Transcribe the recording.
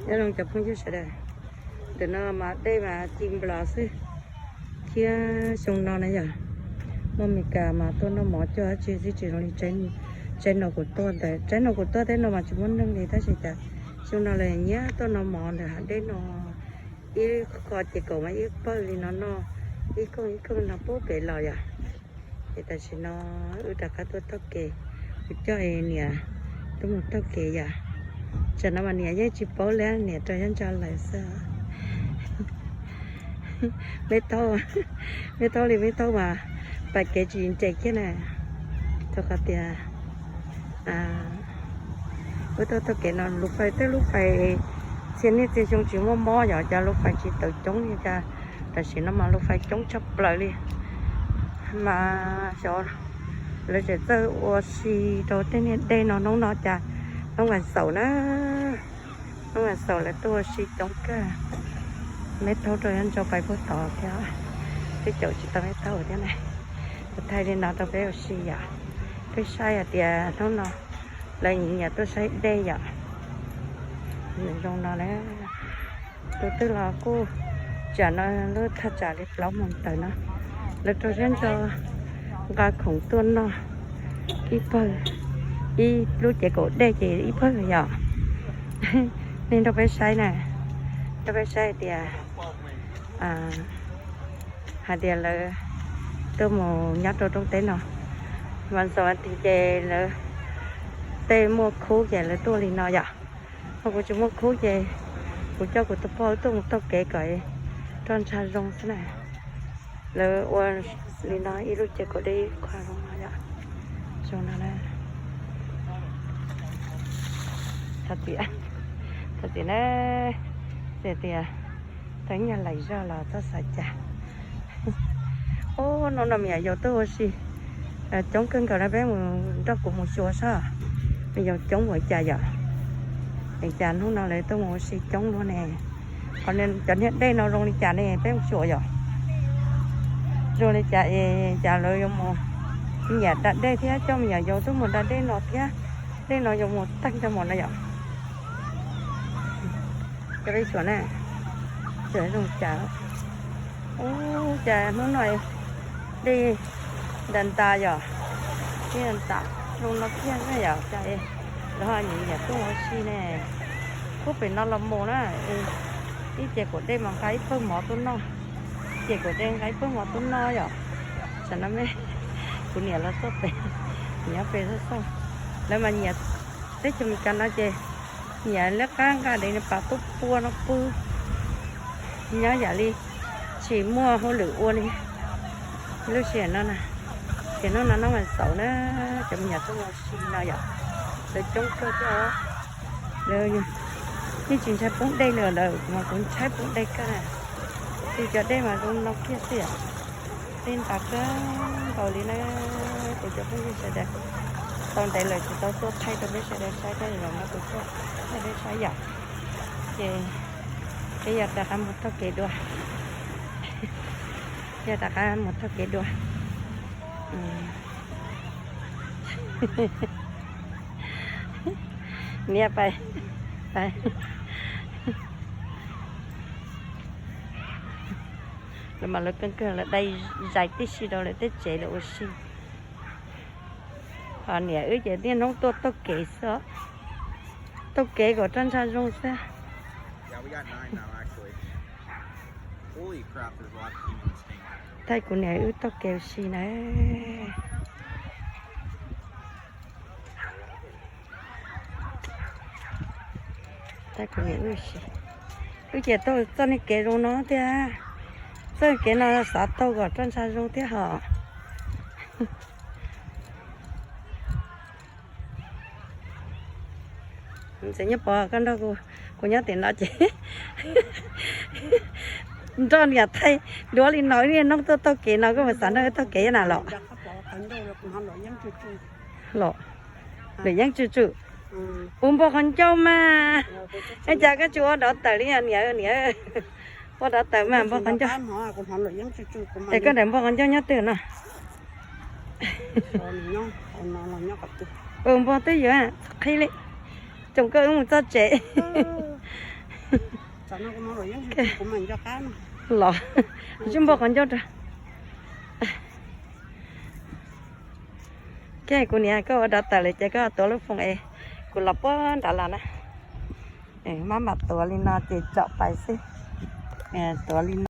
Nyob zoo cov phooj ywg sawv daws, ntawm no mas dej mas ci nplos xwb thiab xyoo no na yog muaj Mes Kas mas tuaj noj mov coj dab tsi xwb tsis zoo li tsaib no kuv tuaj ntawd. Tsaib no kuv tuaj tej no mas tsis muaj neeg li tab sis cas xyoo no lawv nyiam tuaj noj mov ntawm hav dej no. Ib qho ces kaum mas ib pawg li no noj, ib koog ib koog no pub pem los yom. Ces tam sim no wb rov qab tuaj taug kev, kuv coj niam tuaj mus taug kev yom. Tsam no mas niam yeej tsis paub li, niam rau yob ntso lawm xwb. Me thaub, me thaub li me thaub mas pam kev tsis nres kiag na. Rau qhov tias wb tuaj taug kev no lub fais, tej lub fais txhia niaj txhia xyoo tsis muaj mob yom, cas lub fais tsis tawm coob li cas. Tam sim no mas lub fais coob tshaj plaws li. Mas xyov lawv tseem txawj ua si rau tej niag dej no, hnub no cas hnub vas xaum na, hnub vas xaum lawv tuaj ua si coob kawg. Me thaub rau yob ntso pais puag tod thiab, twb caum tsis tau me thaub thiab na. Kuv thaij li no rau peb ua si yom, peb saib hais tias hnub no lawv nyiam tuaj saib dej yom. Zoo no na, tus twg los kuj tsam no lub thaj tsam li plaub moos tawm no, lawv rau siab ntso nqa khoom tuaj noj ib pawg, ib lub cev kaum dej ces ib pawg yom. Nej nrog peb saib na, nrog peb saib hais tias, hais tias lawv tuaj mus nyob rau rooj teb no, vas xaum vas tis ces lawv tej muaj khub ces lawv tuaj li no yom. Ho kuv tsis muaj khub ces kuv coj kuv tus poj tuaj mus taug kev kom roj ntsha zoo xwb na. Lawv ua li no ib lub cev kaum dej ib qho zoo no yom. Zoo no na. Thov txim, thov txim na, txawm tias tau ib nyuag laim zog los txhob xav cas. Ub, hnub no me nyuam yaus tuaj ua si coob kawg nkaus na, peb mus nrog kuv mus xyuas saib me nyuam yaus coob npaum cas yom. Es cas hnub no lawv tuaj mus ua si coob luaj ne? Qhov cov niag dej no zoo li cas ne peb mus xyuas yom? Zoo li cas es cas lawv yuav mus nyiam da dej thiab coj me nyuam yaus tuaj mus da dej no thiab? Dej no yuav mus tag nrho mus no yom? Cov peb xyuas na, xyuas zoo cas. Ub, cas hnub no dej ntas ntas yom, dej ntas zoo no kiag na yom, cas lawv ho nyiam nyiam tuaj ua si ne. Pub pem no los mus na, ib ce kaum dej mas nqa ib pawg mov tuaj noj, ce kaum dej nqa ib pawg mov tuaj noj yom. Tam no me, kuv niam los txog pem, nyob pem xoj xoj, lawv mas nyiam teb chaws Amelikas no ces nyiam liab qab nqa dev nws pas tuaj pua no pw, nyob yam li tsis muaj hauj lwm ua li. Lub sij hawm no na, ces hnub no hnub vas xaum na, cov me nyuam tuaj mus ua si no yom, lawv coob kawg thiab. Lawv yeej tsis ntshai poob dej li lawm, kuv mas kuv ntshai poob dej kawg na. Ces cov dej mas zoo no kiag xwb yom. Dej ntas kawg nkaus li na, kuv cov phooj ywg sawv daws. Tau ntev lawm tsis tau tuaj thaij rau peb sawv daws saib thiab, zaum no kuv tuaj thaij peb saib yom. Ces peb yog rov qab mus taug kev dua, yog rov qab mus taug kev dua. Niam pais, pais. Lawv mas lawv keej kawg, lawv dai zais tib si rau lawv tej tsev lawv ua si. Ho niam wb ces niaj hnub tuaj taug kev xwb, taug kev kom roj ntsha zoo xwb. Thaij kuv niam wb taug kev ua si na. Thaij kuv niam wb ua si. Wb ces taug txoj niag kev zoo no thiab. Txoj kev no xav taug kom roj ntsha zoo thiab hos. Txiv Nyiaj Pov, koj nrog kuv nyob tim no ces nrog niam thaij duab li no, niaj hnub tuaj taug kev no koj mus xav nrog wb taug kev na los. Los, lwm yeeb tsw tsw. Ua npog qhov ncauj mas. Es cas koj tsis ua dov tawm li niam, niam? Ua dov tawm mas npog qhov ncauj. Es koj daim npog qhov ncauj nyob twg no? Npog twb yuav qhi li. Tsoom koj wb mus txog tsev. Los, zoo npau qhov ncauj rau. Koj, kuv niam, koj ua dov tawm lawm ces koj tuav lub foos es kuv los puag nrad los na. Maj mam tuav li no ces tsom pais xwb. Tuav li no.